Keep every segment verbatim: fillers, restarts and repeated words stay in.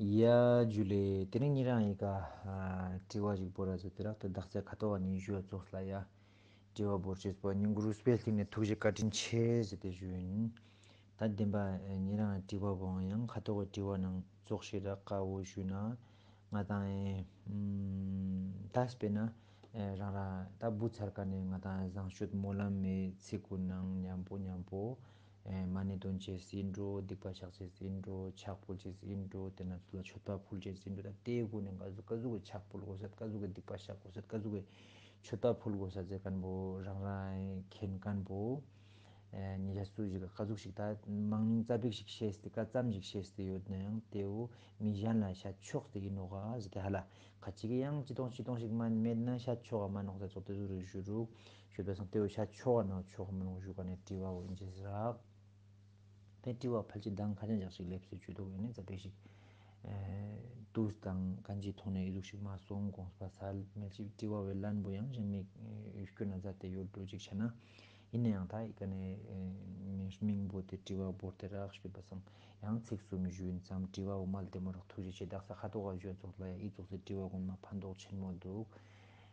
ཡ་ཇུ་ལེ། དེ་རིང་ཉེ་རང་ངི་ཀ་ཨ་དྲི་བ་ཞིག་བོར་ར་ཟེར་ཏེ་རག་ཏེ་དག་ས་ཁ་ཐོག་ག་ནི་ཞུ་བ་ཙོགས་ལ་ཡ་དྲི་བ་བོར་ཅེས་པོ་ཉིན་གུ་རུ་སྤེལ་ཏེ་ནི་ཐུགས་རྗེ་བཀའ་དྲིན་ཆེ་ཟེར་ཏེ་ཞུ་ཡིན། ད་བདེན་པ་ཉེ་རང་ངི་དྲི་བ་བོ་ཡང་ཁ་ཐོག་གི་དྲི་བ་ནང་ཙོགས་ཤིག་རག་ཀ་བོ་ཞུ་ན་ང་དང་ཨེ་ད་དཔེར་ན་ཨེ་རང་རང་ད་བུ་ཚར་ཀ་ནས་ང་དང་བཟང་སྤྱོད་སྨོན་ལམ་མི་ཚིག་གུན་ནང་མཉམ་པོ་མཉམ་པོ་ཨེ་མ་ཎི་འདོན་ཅེས་ཡིན་འགྲོ། སྡིག་པ་བཤགས་ཅེས་ཡིན་འགྲོ། ཕྱག་ཕུལ་ཅེས་ཡིན་འགྲོ། དེ་ན་ཚུ་ལ་མཆོད་པ་ཕུལ་ཅེས་ཡིན་འགྲོ། ད་དེའི་སྒོ་ནས་ཀ་ཟུག་ཀ་ཟུག་གི་ཕྱག་ཕུལ་དགོས་ས། ཀ་ཟུག་གི་སྡིག་པ་བཤགས་དགོས་ས། ཀ་ཟུག་གི་མཆོད་པ་ཕུལ་དགོས་ས་ཟེར་མཁན་པོ་རང་རང་མཁྱེན་མཁན་པོ་ཨེ་ཉེ་རང་སུ་ཞིག་ག་ཀ་ཟུག་ཞིག་ད་མང་ཉུང་ཙ་པིག་ཞིག་ཤེས་ཏེ་ཀ་ཙམ་ཞིག་ཤེས་ཏེ་ཡོད་ན་ཡང་དེ་བོ་མི་གཞན་ལ་བཤད་ཆོག་སྟེ་ཡིན་ནོག་ག་ཟེར་ཏེ་ཧ་ལ། ཁ་ཅིག་གི་ཡང་ཅི་ཏོང་ཅི་ཏོང་ཞིག་མ་མེད་ན་བཤད་ཆོག་ག་མ་ནོག་ཟེར་ཙོགས་དེ་ཟུག་རེ་ཞུ་རུག། ཞུ་བ་སང་དེ་བོ་བཤད་ཆོག་ག་ནོག་ཆོག་ག་མ་ནོག་ཞུ་ག་ནས་དྲི་བ་བོ་ཡིན་ཅེས་རག། དེ་དྲི་བ་ཕལ་ཆེར་མདང་ཁ་ཅན་ཞག་ཞིག་ལེབས་སེ་ཆུ་ཐོག་ཡོད་ནས་ཙ་པིག་ཞིག་ཨེ་དུས་དང་གང་ཅིའི་ཐོག་ནས་ཨི་ཟུག་ཞིག་མ་སོང་དགོངས་པ་སལ་མེད་ཅིག་དྲི་བ་བའི་ལན་པོ་ཡང་གཞན་མི་ཨེ་སྐྱོན་ན་མཛད་དེ་ཡོད་འགྲོ་ཅིག་ཆ་ན། ཡིན་ན་ཡང་ད་ཨི་ཀ་ནས་ཨེ་མིང་པོ་དེ་དྲི་བ་བོར་ཏེ་རག་ཞུས་པ་སང་ཡང་ཚིག་གསུམ་ཞུ་ཡིན་ཙམ་དྲི་བ་འོ་མ་ལྡེ་མོ་རག་ཐུགས་རྗེ་ཆེ། དག་ས་ཁ་ཐོག་ག་ཞུ་བ་ཙོགས་ལ་ཡ་ཨི་ཙོགས་སི་དྲི་བ་གུན་མ་ཕན་ཐོགས་ཆེན་མོ་འདུག།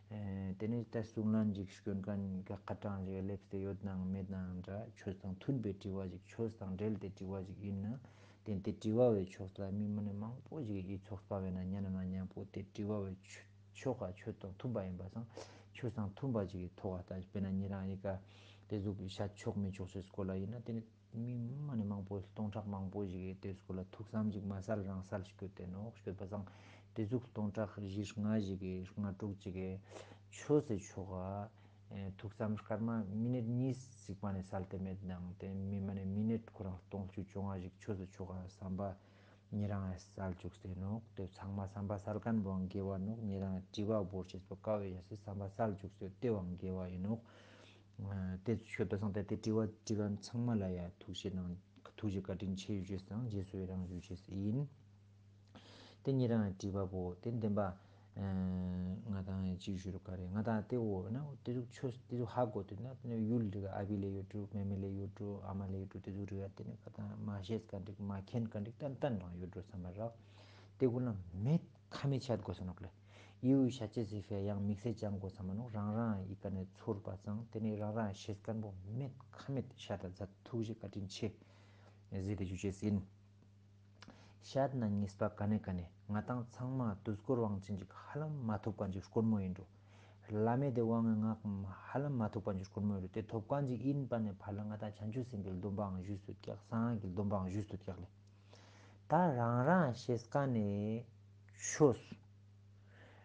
ཨེ་དེ་ནས་ད་གསུང་ལན་ཅིག་སྐྱོན་མཁན་ག་ཁ་གྲངས་ཅིག་སླེབས་ཏེ་ཡོད་ནའང་མེད་ནའང་འདྲ་ཆོས་དང་མཐུན་པའི་དྲི་བ་ཅིག་ཆོས་དང་འབྲེལ་ཏེ་དྲི་བ་ཅིག་ཡིན་ན་དེ་དེ་དྲི་བ་བའི་ཕྱོགས་ལ་མི་མ་ནས་མང་པོ་ཞིག་གི་ཨི་ཚོགས་པ་བས་ན་ཉན་ན་མཉམ་པོ་དེ་དྲི་བ་བའི་ཕྱོགས་ཀ་ཆོས་དང་མཐུན་པ་ཡིན་པ་སང་ཆོས་དང་མཐུན་པ་ཅིག་གི་ཐོག་ག་ད་དཔེར་ན་ཉེ་རང་ཨི་ཀ་དེ་ཟུག་བཤད་ཆོག་མི་ཆོག་ཅེས་སྐོར་ལ་ཡིན་ན་དེ་ནི་མི་མ་ནི་མང་པོ་སྟོང་ཕྲག་མང་པོ་ཞིག་གི་དེ་སྐོར་ལ་ཐུགས་བསམ་ཞིག་མ་གསལ་རང་གསལ་ཞིག་སྐྱོད་དེ་ནོག་ཞུས་པ་སང་དེ་ཟུག་སྟོང་ཕྲག་བཞི་ལྔ་ཞིག་གི་ལྔ་དྲུག་ཅིག་གི་ཆོས་སི་ཕྱོགས་ཀ་ཐུགས་བསམ་སྐར་མ་མི་ནིཊ་གཉིས་ཞིག་མ་ནི་གསལ་ཏེ་མེད་ནའང་དེ་མི་མ་ནི་མི་ནིཊ་ཁོ་རང་སྟོང་བཅུ་བཅོ་ལྔ་ཞིག་ཆོས་སི་ཕྱོགས་ཀ་བསམ་པ་ཉེ་རང་ཡ་གསལ་བཅུག་སྟེ་ནོག། དེ་ཚང་མ་བསམ་པ་གསལ་མཁན་བོའང་དགེ་བ་ནོག། ཉེ་རང་དྲི་བ་བོར་ཅེས་པོ་དཀའ་བའི་ཡ་སི་བསམ་པ་གསལ་བཅུག་སྟེ་དེ་བོའང་དགེ་བ་ཡིན་ནོག། ཨ་དེ་ཆོས་པ་སང་དེ་དྲི་བ་དྲི་མཁན་ཚང་མ་ལ་ཡ་ཐུགས་རྗེ་གནང་ཐུགས་རྗེ་བཀའ་དྲིན་ཆེ་ཞུ་ཅེས་དང་རྗེས་སུ་ཡི་རང་ཞུ་ཅེས་ཡིན། དེ་ཉེ་རང་དྲི་བ་བོ་དེ་བདེན་པ་ཨ་ང་དང་ཅི་ཞུ་རུ་ག་རེ་ང་དང་དེ་བོ་ན་དེ་ཟུག་ཆོས་དེ་ཟུག་ཧ་གོ་དུས་ན་དེ་ནས་ཡུལ་རིག་ཨ་བི་ལེ་ཡོད་འགྲོ་མེ་མེ་ལེ་ཡོད་འགྲོ་ཨ་མ་ལེ་ཡོད་འགྲོ་དེ་ཟུག་རིག་དེ་ནས་ང་དང་མ་ཤེས་མཁན་རིག་མ་མཁྱེན་མཁན་རིག་ཏན་ཏན་རང་ཡོད་འགྲོ་བསམ་པ་རག། དེ་ཀུན་ལ་མེད་ཁ་མེད་བཤད་དགོས་ས་ནོག་ལེ། ཡིའུ་ཤ་ཅེ་སི་ཕེ་ཡང་དམིགས་བསལ་ཅང་དགོས་ས་མ་ནོག། རང་རང་ཡི་ཀ་ནས་ཚོར་བ་ཙང་དེ་ནས་རང་རང་ཤེས་མཁན་པོ་མེད་ཁ་མེད་བཤད་ད་མཛད། ཐུགས་རྗེ་བཀའ་དྲིན་ཆེ་ཟེར་ཏེ་ཞུ་ཅེས་ཡིན། བཤད་ན་ངེས་པ་ག་ནས་ག་ནས་ང་དང་ཚང་མ་དུས་འཁོར་དབང་ཅན་ཅིག་ཧ་ལམ་མ་ཐུབ་མཁན་ཅིག་དཀོན་མོ་ཡིན་འགྲོ། བླ་མེད་དེ་དབང་ངི་ངག་ཧ་ལམ་མ་ཐུབ་མཁན་ཅིག་དཀོན་མོ་ཡིན་འགྲོ། དེ་ཐུབ་མཁན་ཅིག་ཡིན་པ་ནས་ཕར་ལ་ང་དང་བྱང་ཆུབ་སེམས་དཔའི་སྡོམ་པའང་ཞུས་སུ་ཀྱག། གསང་སྔགས་ཀྱི་སྡོམ་པའང་ཞུས་སུ་ཀྱག་ལེ། ད་རང་རང་ཤེས་མཁན་ནི་ཆོས།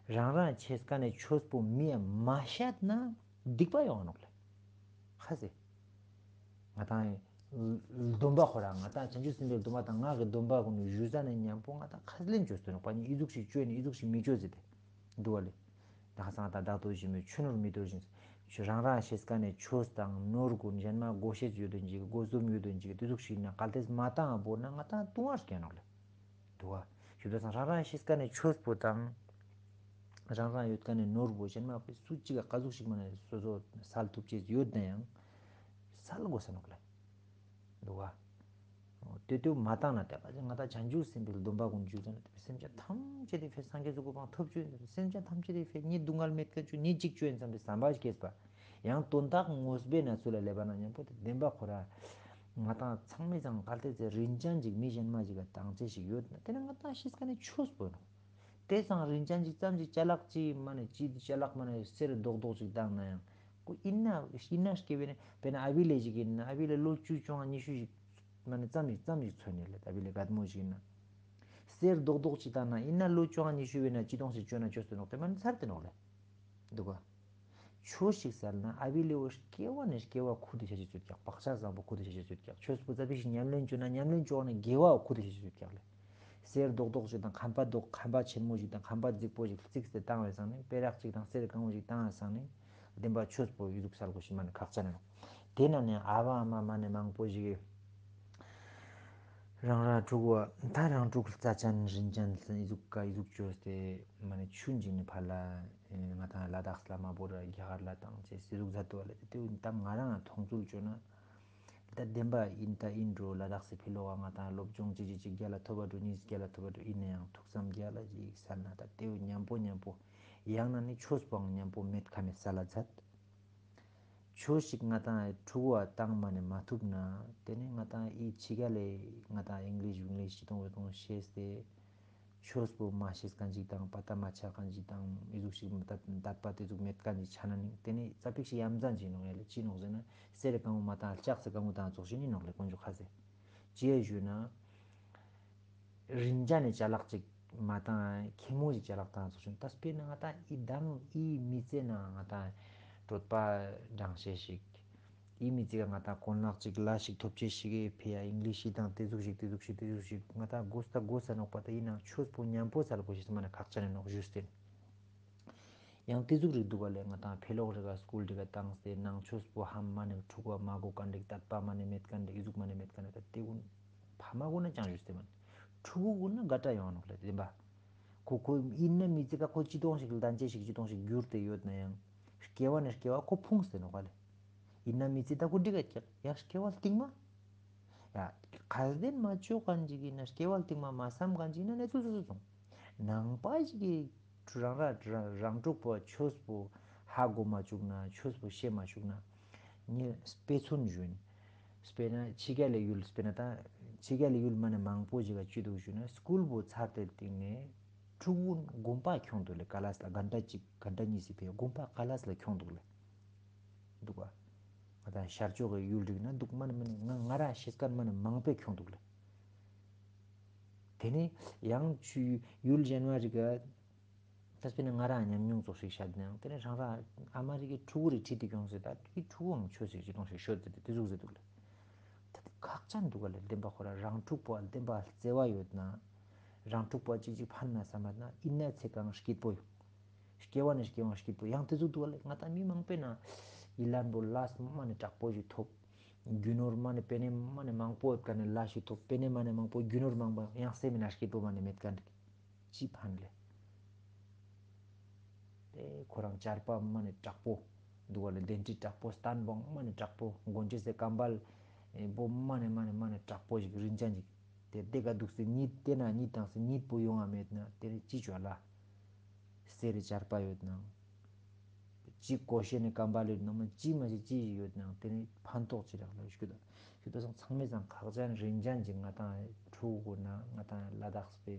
རང་རང་ཤེས་མཁན་ནི་ཆོས་པོ་མི་ཡ་མ་བཤད་ན་སྡིག་པ་ཡོང་ནོག་ལེ། ཁ་ཟེ། ང་དང་སྡོམ་པ་ཁོ་རང་ང་དང་བྱང་ཆུབ་སེམས་དཔའི་སྡོམ་པ་དང་སྔགས་ཀྱི་སྡོམ་པ་ཀུན་ནི་ཞུ་ས་ནས་མཉམ་པོ་ང་དང་ཁས་ལེན་བཅོས་སྟོན་ནོག་པ་ནི་ཨི་ཟུག་ཞིག་བཅོས་ནི་ཨི་ཟུག་ཞིག་མི་བཅོས་ཟེར་ཏེ། འདུག་བ་ལེ། ད་ཁ་སང་ད་བདག་ཏུ་ཞིག་མི་ཆོས་ནོར་མི་དོར་ཞིང་། རང་རང་ཤེས་མཁན་ནི་ཆོས་དང་ནོར་ཀུན་གཞན་མ་བགོ་བཤའ་ཡོད་དོན་ཅིག་བགོ་བཟུམ་ཡོད་དོན་ཅིག་དེ་ཟུག་ཞིག་ན་གལ་ཏེ་མ་བཏང་བོར་ན་ང་དང་ལྟུང་བ་སྐྱེ་ནོག་ལེ། འདུག་བ། ཞུ་དོ་སང་རང་རང་ཤེས་མཁན་ནི་ཆོས་པོ་དང་། རང་རང་ཡོད་མཁན་ནི་ནོར་བོ་གཞན་མ་བོ་སུ་གཅིག་ག་ཀ་ཟུག་ཞིག་མ་ནས་སོ་སོ་སལ་ཐུབ་ཅེས་ཡོད་ན་ཡང་། སལ་དགོས་ས་ནོག་ལེ། འདུག་བ། དེ་དུས་མ་བཏང་ན་དེ་ང་དང་བྱང་ཆུབ་སེམས་དཔའི་སྡོམ་པ་ཀུན་འཇུག་ཟེར་ན་དེ་སེམས་ཅན་ཐམས་ཅད་དེ་ཕེ་སངས་རྒྱས་སུ་གོ་འཕང་ཐོབ་བཅུག་ཡིན། སེམས་ཅན་ཐམས་ཅད་དེ་ཕེ་ཉེ་སྡུག་བསྔལ་མེད་མཁན་བཅུག་ཉེ་གཅིག་བཅུག་ཡིན་བསམ་པའི་བསམ་པ་སྐྱེས་པ། ཡང་དོན་དག་ངོས་པའི་ན་ཚུལ་ལ་སླེབས་པ་ན་མཉམ་པོ་དེ་བདེན་པ་ཁོ་ར། ང་དང་ཚང་མས་ཀྱང་གལ་ཏེ་ཚེ་རིན་ཅན་ཅིག་མི་གཞན་མ་ཅིག་ག་བཏང་ཅེས་ཞིག་ཡོད་ན་དེ་ནི་ང་དང་ཤེས་མཁན་ནི་ཆོས་པོ་ནོག། དེ་སང་རིན་ཅན་ཅིག་ཙམ་ཅིག་ཅ་ལག་ཅིག་མ་ནི་ཅི་ཅ་ལག་མ་ནི་གསེར་རྡོག་རྡོག་ཅིག་བཏང་ན་ཡང་། ཁོ་ཡིན་ན་ཡིན་ན་སྐྱེ་བས་ནི་དཔེར་ན་ཨ་བི་ལེ་ཞིག་ཡིན་ན་ཨ་བི་ལེ་ལོ་བཅུ་བཅོ་ལྔ་ཉི་ཤུ་ཞིག་མ་ནི་ཙམ་ཞིག་ཙམ་ཞིག་འཚོ་ནི་ལེ། ཨ་བི་ལེ་རྒད་མོ་ཞིག་ཡིན་ན། གསེར་རྡོག་རྡོག་ཅིག་བཏང་ན་ཡིན་ན་ལོ་བཅོ་ལྔ་ཉི་ཤུ་བས་ན་ཅི་ཏོང་ཞིག་བཅོ་ན་བཅོས་ཏེ་ནོག་དེ་མ་ནི་ཚར་ཏེ་ནོག་ལེ། འདུག་ག། ཆོས་ཤིག་ཟེར་ན་ཨ་བི་ལེ་བོ་སྐྱེ་བ་ནས་སྐྱེ་བ་ཁུར་ཏེ་ཆ་ཆེ་ཚུད་ཀྱག། བག་ཆགས་བཟང་པོ་ཁུར་ཏེ་ཆ་ཆེ་ཚུད་ཀྱག། ཆོས་པོ་ཙ་པིག་ཞིག་ཉམས་ལེན་བཅོ་ན་ཉམས་ལེན་བཅོ་བ་ནས་དགེ་བ་ཁུར་ཏེ་ཆ་ཆེ་ཚུད་ཀྱག་ལེ། གསེར་རྡོག་རྡོག་ཅིག་དང་ཁམ་པ་རྡོག་ཁམ་པ་ཆེན་མོ་ཞིག་དང་ཁམ་པ་རྫིག་པོ་ཞིག་བརྩིགས་ཏེ་བཏང་བའི་སང་ནི་པེ་རག་ཅིག་དང་གསེར་གང་བོ་ཞིག་བཏང་བའི་སང་ནི་བདེན་པ་ཆོས་པོ་ཡི་ཟུག་སལ་དགོས་ཤེས་མ་ནི་ཁག་ཅན་ནོག། དེ་ན་ནི་ཨ་བ་ཨ་མ་མ་ནི་མང་པོ་ཞིག་གིས་རང་རང་ཕྲུ་གུ་ད་རང་ཕྲུ་གུ་རྩ་ཅན་རིན་ཅན་ཡི་ཟུག་ག་ཡི་ཟུག་བཅོས་ཏེ་མ་ནི་ཆུན་ཅིག་ནི་ཕར་ལ་ང་དང་ལ་དྭགས་ལ་མ་བོར་རྒྱ་གར་ལ་བཏང་ཅེས་ཡི་ཟུག་མཛད་དུ་བ་ལེ། དེ་ད་ང་རང་མཐོང་ཚུལ་བཅོས་ན། ད་བདེན་པ་ཨིན་ད་ཨིན་འགྲོ། ལ་དྭགས་སི་ཕི་ལོག་ག་ང་ཏང་སློབ་སྦྱོང་ཅིག་ཅིག་ཅིག་རྒྱལ་ལ་ཐོབ་པ་འགྲོ། ཉིས་རྒྱལ་ལ་ཐོབ་པ་འགྲོ། ཨིན་ནའང་ཐུགས་བསམ་རྒྱལ་ལ་ཅིག་སལ་ན་ད་ཏེ་བོ་ཉམ་པོ་ཉམ་པོ་ཡང་ན་ནི་ཆོས་པོའང་ཉམ་པོ་མེད་ཁ་མེད་སལ་ལ་ཛད། ཆོས་ཤིག་ང་ཏང་ཕྲུ་གུ་བ་ཏང་མ་ནེ་མ་ཐུབ་ན་ཏེ་ནེ་ང་ཏང་ཨི་ཕྱི་རྒྱལ་ལེ་ང་ཏང་ཨིང་ལིཤ་ཝིང་ལིཤ་ཅི་ཏོང་བེ་ཏོང་ཤེས་ཏེ་ཆོས་པོ་མ་ཤེས་ཁན་ཅིག་དང་པ་ཏ་མ་ཆ་ཁན་ཅིག་དང་ཨི་ཟུག་ཤིག་དད་པ་ཏེ་ཟུག་མེད་ཁན་ཅིག་ཆ་ན་ནི་ཏེ་ནེ་ཙ་པིག་ཤིག་ཡ་མཚན་ཅིག་ནོག་ཡ་ལེ། ཅི་ནོག་ཟེར་ན་གསེར་རི་གང་བོ་མ་ཏང་ལྕགས་སི་གང་བོ་ཏང་ཙོགས་ཤིག་ནི་ནོག་ལེ། དཀོན་མཆོག་ཁ་ཟེ་ཅི་ཡ་ཞུ་ན། རིན་ཅན་ནི་ཅ་ལག་ཅིག་མ་ཏང་ཁེ་མོ་ཞིག་ཅ་ལག་ཏང་ཙོགས་ཤིག་ད་སྤེར་ན་ང་ཏང་ཨི་དང་ཨི་མི་ཚེ་ན་ང་ཏང་གྲོད་པ་འགྲངས་ཤེས་ཤིག་ཨི་མི་ཚེ་ག་ང་ཏང་གོན་ལག་ཅིག་ལ་ཞིག་ཐོབ་ཅེས་ཤིག་ཕི་ཡ་ཨིང་ལིཤ་ཞིག་དང་ཏེ་ཟུག་ཞིག་ཏེ་ཟུག་ཞིག་ཏེ་ཟུག་ཞིག་ང་ཏང་གོས་ད་གོས་ས་ནོག་པ། ད་ཨིན་ནའང་ཆོས་པོ་ཉམ་པོ་སལ་གོས་ཤེས་མ་ནེ་ཁག་ཅན་ནི་ནོག་ཞུས་ཏེ། ཡང་ཏེ་ཟུག་རིག་དུག་ག་ལེ། ང་ཏང་ཕི་ལོག་རི་ག་སྐུལ་རི་ག་ཏང་སྟེ་ནང་ཆོས་པོ་ཧ་མ་ནེ་ཕྲུ་གུ་མ་གོ་ཁན་རིག་དད་པ་མ་ནེ་མེད་ཁན་རིག་ཨི་ཟུག་མ་ནེ་མེད་ཁན་རིག་ད་ཏེ་གུན་ཕ་མ་གུན་ན་ཅང་ཞུས་ཏེ་མན། ཕྲུ་གུ་གུན་ན་དགའ་དྲགས་ཡོང་ནོག་ལེ། བདེན་པ། ཁོ་ཁོ་ཨིན་ན་མི་ཚེ་ག་ཁོ་ཅི་ཏོང་ཞིག་ལྡན་ཅེས་ཤིག་ཅི་ཏོང་ཞིག་གྱུར་ཏེ་ཡོད་ནའང་སྐྱེ་བ་ནེ་སྐྱེ་བ་ཁོ་ཕུངས་ཏེ་ནོག་ག་ལེ། ཨིན་ན་མི་ཚེ་ད་ཁོ་འགྲིག་ག་ཀྱག་ཡང་སྐྱེ་བ་རྟིང་མ། ཡ། ཁ་ཏོན་མ་ཅོ་ཁན་ཅིག་ཨིན་ན་སྐྱེ་བ་རྟིང་མ་མ་སམ་ཁན་ཅིག་ཨིན་ན་ནེ་ཚུ་ཚུ་ཚུ་ཚུ། ནང་པ་ཞིག་གི་རང་ར་རང་རང་ཕྲུག་པོ་ཆོས་པོ་ཧ་གོ་མ་ཅུག་ན་ཆོས་པོ་ཤེས་མ་ཅུག་ན་ངས་དཔེ་མཚོན་ཞུ་ཨིན། སྤེར་ན་ཕྱི་རྒྱལ་ལི་ཡུལ་སྤེར་ན་ད་ཕྱི་རྒྱལ་ལི་ཡུལ་མ་ནེ་མང་པོ་ཞིག་ག་ཅི་དུག་ཞུ་ན་སྐུལ་པོ་ཚར་ཏེ་སྟིང་ནེ་ཕྲུ་གུ་གུན་དགོན་པ་ཁྱོང་དུག་ལེ། ཀ་ལཱས་ལ་གན་ཊ་ཅིག་གན་ཊ་ཉིས་སི་ཕི་གུན་དགོན་པ་ཀ་ལཱས་ལ་ཁྱོང་དུག་ལེ། དུག་ག་ང་ཏང་ཤར་ཕྱོགས་ཀྱི་ཡུལ་རིག་ན་དུག་མ་ནེ་མ་ནེ་ང་ང་ར་ཤེས་ཁན་མ་ནེ་མང་པོ་ཁྱོང་དུག་ལེ། ཏེ་ནེ་ཡང་ཆུ་ཡུལ་གཞན་མ་རིག་ག་ད་སྤེར་ན་ང་ར་ཉམས་མྱོང་ཙོགས་ཤིག་བཤད་ནའང་ཏེ་ནེ་རང་ར་ཨ་མ་རི་ཀའི་ཕྲུ་གུ་རིག་ཁྲིད་དེ་ཁྱོངས་ཏེ་ད་ཁོའི་ཕྲུ་གུའང་ཆོས་ཤིག་ཅི་ཏོང་ཞིག་ཤོད་དེ་ཏེ་ཟུག་ཟེར་དུག་ལེ། ད་ཏེ་ཁག་ཅན་དུག་ག་ལེ། བདེན་པ་ཁོ་ར་རང་ཕྲུག་པོ་བདེན་པ་བརྩེ་བ་ཡོད་ན་རང་ཕྲུག་པོ་ཅིག་ཅིག་ཕན་ན་སམ་མ་ན་ཨིན་ན་ཚེ་གང་སྐྱིད་པོ་ཡོང་། སྐྱེ་བ་ནེ་སྐྱེ་བ་སྐྱིད་པོ་ཡང་ཏེ་ཟུག་དུག་ག་ལེ། ང་ཏང་མི་མང་པོའི་ནང་ཡིད་ལན་པོ་ལས་མ་ནེ་དྲག་པོ་ཞིག་ཐོབ། རྒྱུ་ནོར་མ་ནེ་པེ་ནེ་མ་ནེ་མང་པོ་ཡོད་ཁན་ནི་ལས་ཞིག་ཐོབ། པེ་ནེ་མ་ནེ་མང་པོ་རྒྱུ་ནོར་མང་པོ་ཡང་སེམས་ནང་སྐྱིད་པོ་མ་ནེ་མེད་ཁན་རིག་ཅི་ཕན་ལེ། ཏེ་ཁོ་རང་ཆར་པ་མ་ནེ་དྲག་པོ་དུག་ག་ལེ། གདན་ཁྲི་དྲག་པོ་སྟན་པོ་མ་ནེ་དྲག་པོ་གོན་ཅེས་སི་ཀམ་པལ་པོ་མ་ནེ་མ་ནེ་མ་ནེ་དྲག་པོ་ཞིག་རིན་ཅན་ཞིག་ཏེ་ཏེ་ག་དུག་སེ་ཉིད་ཏེ་ན་ཉིད་ཏང་སེ་ཉིད་པོ་ཡོང་ང་མེད་ན་ཏེ་ནེ་ཅི་ཅོ་ལ། གསེར་རི་ཆར་པ་ཡོད་ནའང་ཅི་གོ་ཤེས་ནི་ཀམ་པལ་ཡོད་ནའང་ཅི་མ་ཤེས་ཅི་ཡོད་ནའང་ཏེ་ནེ་ཕན་ཐོགས་ཅི་རག་ལ་ཞུ་ད། ཞུ་ད་སང་ཚང་མའི་སང་ཁག་ཅན་རིན་ཅན་ཅིག་ང་ཏང་ཕྲུ་གུ་གུན་ན་ང་ཏང་ལ་དྭགས་པའི་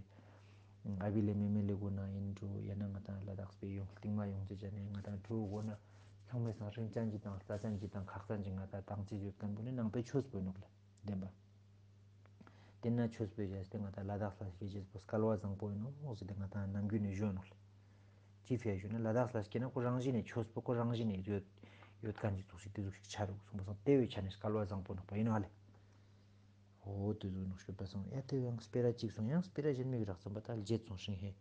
ཨ་བི་ལེ་མེ་མེ་ལེ་གུན་ན་ཨིན་འགྲོ་ཡང་ན་ང་ཏང་ལ་དྭགས་པའི་ཡོང་རྟིང་མ་ཡོང་ཅེས་ཅན་ནི་ང་ཏང་ཕྲུ་གུ་གུན་ན་ཚང་མའི་སང་རིན་ཅན་ཅིག་དང་རྩ་ཅན་ཅིག་དང་ཁག་ཅན་ཅིག་ང་ཏང་ཏང་ཅེས་ཡོད་ཁན་པོ་ནི་ནང་པའི་ཆོས་པོ་ཨིན་ནོག་ལེ། བདེན་པ། ཏེ་ན་ཆོས་པའི་ཞལ་ཏེ་ང་ཏང་ལ་དྭགས་ལ་སྐྱེ་ཅེས་པོ་སྐལ་བ་བཟང་པོ་ཨིན་ནོག་ཟེར་ཏེ་ང་ཏང་ནམ་རྒྱུན་ནེ་ཞུ་ནོག་ལེ། ཅི་ཕི་ཡ་ཞུ་ན་ལ་དྭགས་ལ་སྐྱེ་ན་ཁོ་རང་བཞིན་ནེ་ཆོས་པོ་ཁོ་རང་བཞིན་ནེ་ཡོད་ཡོད་ཁན་ཅིག་ཙོགས་ཤིག་ཏེ་ཟུག་ཤིག་ཆ་རུག་སོང་པ་སང་ཏེ་བོའི་ཆ་ནེ་སྐལ་བ་བཟང་པོ་ནོག་པ་ཨིན་ནོག་ལེ། འོ་ཏེ་ཟུག་ནོག་ཞུ་པ་སང་ཡ་ཏེ་ཡང་སྤེ་ར་ཅིག་སོང་ཡང་སྤེ་ར་གཞན་མི་གི་རག་ཙམ་པ་ད་བརྗེད་སོང་ཤིང་ཧེ།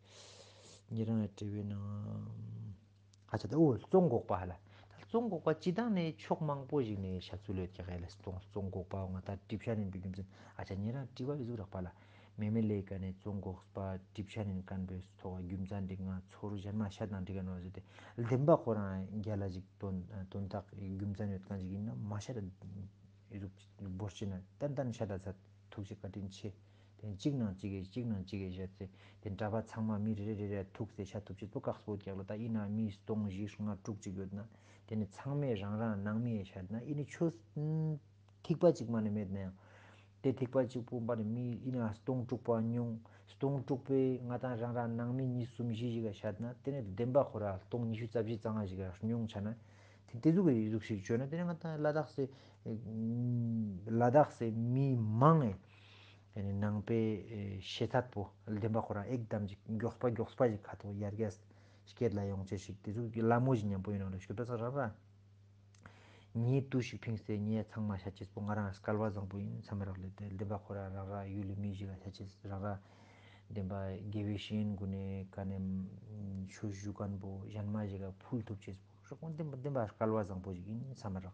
ཉེ་རང་ཡ་དྲི་བའི་ནང་། ཨ་ཆ་ད་འོ་བཙོང་འགོག་པ་ཧ་ལ། ད་བཙོང་འགོག་པ་ཅི་དང་ནི་ཕྱོགས་མང་པོ་ཞིག་ནེ་བཤད་ཚུལ་ཡོད་ཀྱག་ཧ་ལ། བཙོང་བཙོང་འགོག་པ་འོ་ང་ད་གྲིབ་ཤ་ནན་པའི་རྒྱུ་མཚན་ཨ་ཆ་ཉེ་རང་དྲི་བ་བི་ཟུག་རག་པ་ལ། མེ་མེ་ལེ་ཀ་ནེ་བཙོང་འགོག་པ་གྲིབ་ཤ་ནན་ཁན་པོའི་ཐོག་རྒྱུ་མཚན་འགྲིག་ང་ཚོར་གཞན་མ་ཤ་དང་འགྲིག་ག་ནོ་ཟེར་ཏེ་བདེན་པ་ཁོ་རང་རྒྱལ་ལ་ཞིག་དོན་དོན་དག་རྒྱུ་མཚན་ཡོད་ཁན་ཞིག་ཨིན་ན་མ་ཤ་ད་ཨི་ཟུག་བོར་ཅེ་ན་ཏན་ཏན་ཤ་ད་ཚ་ཐུགས་རྗེ་བཀའ་དྲིན་ཆེ། ཏེ་ནེ་གཅིག་ནང་གཅིག་གི་གཅིག་ནང་གཅིག་གི་བཤད་ཚེ་ཏེ་གྲྭ་པ་ཚང་མ་མི་རེ་རེ་རེ་ཐུག་སྟེ་ཤ་ཐུབ་ཅེས་པོ་ཁག་པོ་ཀྱག་ལ། ད་ཨིན་ན་མི་སྟོང་བཞི་ལྔ་དྲུག་ཅིག་ཡོད་ན་ཏེ་ནེ་ཚང་མས་རང་རང་ནང་མི་ཡ་ཤད་ན་ཨི་ནི་ཆོས་ཐིགས་པ་ཅིག་མ་ནེ་མེད་ནའང་ཏེ་ཐིགས་པ་ཅིག་པོ་མ་ནེ་མི་ཨིན་ན་སྟོང་དྲུག་པ་ཉུང་སྟོང་དྲུག་པའི་ང་ཏང་རང་རང་ནང་མི་གཉིས་གསུམ་བཞི་ཞིག་ག་ཤད་ན་ཏེ་ནེ་བདེན་པ་ཁོ་ར་སྟོང་ཉི་ཤུ་རྩ་བཞི་རྩ་ལྔ་ཞིག་ག་ཉུང་ཆ་ན། ཏེ་ཏེ་ཟུག་གི་ཟུག་ཞིག་བཅོས་ན་ཏེ་ནེ་ང་ཏང་ལ་དྭགས་སི་ལ་དྭགས་སི་མི་མང་ངི་ཏེ་ནེ་ནང་པའི་ཤེས་ཚད་པོ་བདེན་པ་ཁོ་རང་ཨེག་དམ་ཅིག་མགྱོགས་པ་མགྱོགས་པ་ཞིག་ཁ་ཐོག་ཡར་རྒྱས་སྐྱེད་ལ་ཡོང་ཅེས་ཤིག་ཏེ་ཟུག་གི་ལ་མོ་ཞིག་ཉམ་པོ་ཨིན་ནོག་ལེ། ཞུ་ད་ས་རང་རང་ཉེ་དུ་ཞིག་ཕིངས་ཏེ་ཉེ་ཚང་མ་ཤད་ཅེས་པོ་ང་རང་སྐལ་བ་བཟང་པོ་ཨིན་སམ་རག་ལེ། ཏེ་བདེན་པ་ཁོ་རང་རང་རང་ཡུལ་ལི་མི་ཞིག་ག་ཤད་ཅེས་རང་རང་བདེན་པ་དགེ་བའི་བཤེས་གཉེན་གུན་ནི་ཀ་ནེ་ཆོས་ཞུ་ཁན་པོ་གཞན་མ་ཞིག་ག་ཕུལ་ཐུབ་ཅེས་པོ་རོགས་གོ་བདེན་པ་བདེན་པ་སྐལ་བ་བཟང་པོ་ཞིག་ཨིན་སམ་རག།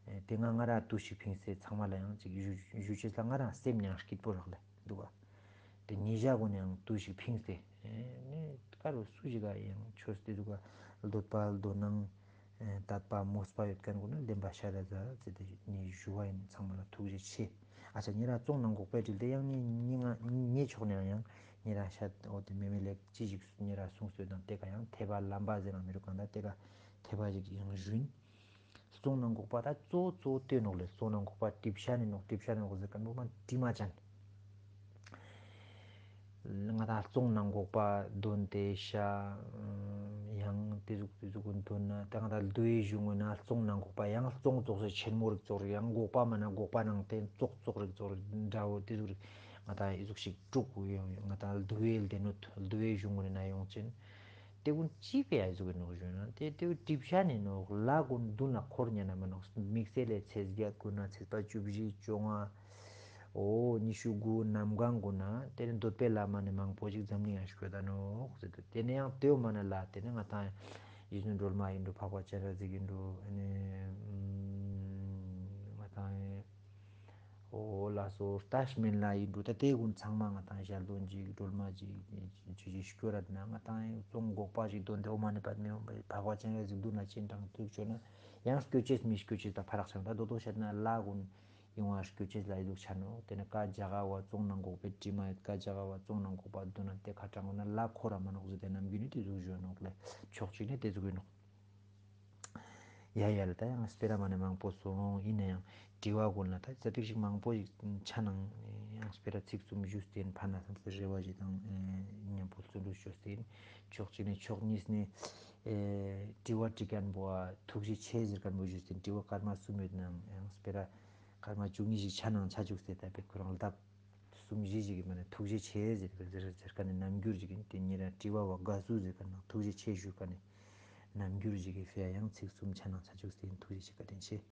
ཨེ་ཏེ་ང་ང་རང་དུ་ཞིག་ཕིངས་ཏེ་ཚང་མ་ལ་ཡང་ཅིག་ཞུ་ཞུ་ཅེས་ལ་ང་རང་སེམས་ཡང་སྐྱིད་པོ་རག་ལེ་དུག་ག། ཏེ་ཉེ་ཞ་གུན་ནི་ཡང་དུ་ཞིག་ཕིངས་ཏེ་ཨེ་ནི་ཀ་རུ་སུ་ཞིག་ག་ཡང་ཆོས་ཏེ་དུག་ག་འདོད་པ་འདོད་སྣང་ དད་པ་མོས་པ་ཡོད་མཁན་ཀུན་ན་བདེན་པ་ཤ་ར་ཟ་ཟེར་ཏེ་ངའི་ཞུ་བ་ཡིན། ཚང་མ་ལ་ཐུགས་རྗེ་ཆེ། ཨ་ཅག་ཉེ་རང་ཙོང་ནང་འགོག་པའི་དྲིལ་ཏེ་ཡང་ངའི་ངའི་ཕྱོགས་ནས་ཡང་ཉེ་རང་ཤད་འོ་དེ་མེ་མེ་ལེགས་ཅི་ཞིག་ཉེ་རང་གསུངས་སོད་དང་དེ་ཀ་ཡང་ཐེ་བ་ལམ་པ་ཟེར་ན་མི་རུ་གང་ད་དེ་ཀ་ཐེ་བ་ཞིག་ཡང་ཞུན། ཙོང་ནང་འགོག་པ་ད་གཙོ་གཙོ་སྟོན་ནོག་ལེ། ཙོང་ནང་འགོག་པ་གྲིབ་ཤ་ནི་ནོག་གྲིབ་ཤ་ནི་ནོག་ཟེར་མཁན་པོ་མ་དྲི་མ་ཅན། ང་དང་ཙོང་ནང་འགོག་པ་འདོན་ཏེ་ཤ་ཡང་དེ་ཟུག་དེ་ཟུག་འདོན་ན་ད་ང་དང་བསྡུ་བའི་གཞུང་ངོས་ན་ཙོང་ནང་འགོག་པ་ཡང་ཙོང་ཙོགས་སེ་ཆེན་མོ་རིག་ཙོགས་རིག་ཡང་འགོག་པ་མ་ན་འགོག་པ་ནང་དེ་ཙོགས་ཙོགས་རིག་ཙོགས་རིག་འདྲ་བོ་དེ་ཟུག་རིག་ང་དང་ཨི་ཟུག་ཞིག་དྲུག་ཡོང་ང་དང་བསྡུ་བའི་སྡེ་སྣོད་བསྡུ་བའི་གཞུང་ངོས་ན་ཡོང་ཅན། དེ་ཀུན་ཅི་ཕི་ཨ་ཟུག་གི་ནོག་ཞུ་ན་དེ་དེ་གྲིབ་ཤ་ནི་ནོག་ལ་ཀུན་མདུན་ལ་འཁོར་ཉན་ན་མ་ནོག་དམིགས་བསལ་ལས་ཚེས་བརྒྱད་ཀུན་ན་ཚེས་པ་བཅུ་བཞི་བཅོ་ལྔ་འོ་ཉི་ཤུ་དགུ་གནམ་གང་ཀུན་ན་དེ་ནི་འདོད་པའི་ལ་མ་ནི་མང་པོ་ཞིག་འཛམ་གླིང་ཡང་སྐྱོད་ད་ནོག་ཟེར་དུ་དེ་ནི་ཡང་དེའོ་མ་ན་ལ་དེ་ནི་ང་དང་ཡིད་བཞིན་སྒྲོལ་མ་ཡིན་འགྲོ་འཕགས་པ་སྤྱན་རས་གཟིགས་ཡིན་འགྲོ་ཨ་ནི་ང་དང་འོ་ལ་སོ་ལྟ་སྨན་ལ་ཡིན་འགྲོ་ད་དེ་ཀུན་ཚང་མ་ང་དང་ཞལ་འདོན་ཅིག་སྒྲོལ་མ་ཅིག་ཅི་ཅི་སྐྱོར་ར་ན་ང་དང་ཙོང་འགོག་པ་ཞིག་འདོན་ཏེ་འོ་མ་ནི་པད་མི་འོང་པའི་འཕགས་པ་སྤྱན་རས་གཟིགས་མདུན་ལ་སྤྱན་དྲངས་ཐུགས་ཆོད་ན་ཡང་སྐྱོད་ཅེས་མི་སྐྱོད་ཅེས་ད་ཕ་རག་ཆང་ད་དོ་དོ་བཤད་ན་ལ་ཀུན་ཡོང་བ་སྐྱོད་ཅེས་ལ་ཡི་ཟུག་ཆ་ནོག་དེ་ནི་བཀའ་རྒྱ་ག་བ་ཙོང་ནང་འགོག་པའི་དྲི་མ་ཡོད་བཀའ་རྒྱ་ག་བ་ཙོང་ནང་འགོག་པ་འདོན་ན་དེ་ཁ་དྲང་འོ་ན་ལ་འཁོར་ར་མ་ནོག་ཟེར་དེ་ནམ་རྒྱུན་ནི་དེ་ཟུག་ཞུ་ནོག་ལེ། ཕྱོགས་གཅིག་ནི་དེ་ཟུག་ཡོད་ནོག་ཡ་ཡ་ལ་ད་ཡང་སྤེ་ར་མ་ནི་མང་པོ་སོང་ཡིན་ན་ཡང་དྲི་བ་ཀུན་ལ་ད་ཙ་པིག་ཞིག་མང་པོ་ཞིག་ཆ་ནང་ཡང་སྤེ་ར་ཚིག་གསུམ་ཞུས་ཏེ་ཕན་ན་བསམ་སེ་རེ་བ་ཞིག་དང་མཉམ་པོ་བརྩོན་འགྲུས་ཞུས་ཏེ་ཕྱོགས་གཅིག་ནས་ཕྱོགས་གཉིས་ནས་དྲི་བ་དྲི་མཁན་པོ་ཐུགས་རྗེ་ཆེ་ཟེར་མཁན་པོ་ཞུས་ཏེ་དྲི་བ་སྐར་མ་གསུམ་ཡོད་ནའང་ཡང་སྤེ་ར་སྐར་མ་བཅུ་གཉིས་ཤིག་ཆ་ནང་ཆ་བཅུག་སྟེ་ད་པེ་ཁོ་རང་ལ་ལྡབ་གསུམ་བཞི་ཞིག་གི་མ་ནི་ཐུགས་རྗེ་ཆེ་ཟེར་ཟེར་ཟེར་མཁན་ནི་རྣམ་འགྱུར་ཞིག་ཡིན་ཏེ་ཉེ་རང་དྲི་བ་བ་དགའ་བསུ་ཟེར་མཁན་ནང་ཐུགས་རྗེ་ཆེ་ཞུ་མཁན་ནི་རྣམ་འགྱུར་ཞིག་གི་ཕི་ཡ་ཡང་ཚིག་གསུམ་ཆ་ནང་ཆ་བཅུག་སྟེ་ཐུགས་རྗེ་ཆེ་བཀའ་དྲིན་ཆེ།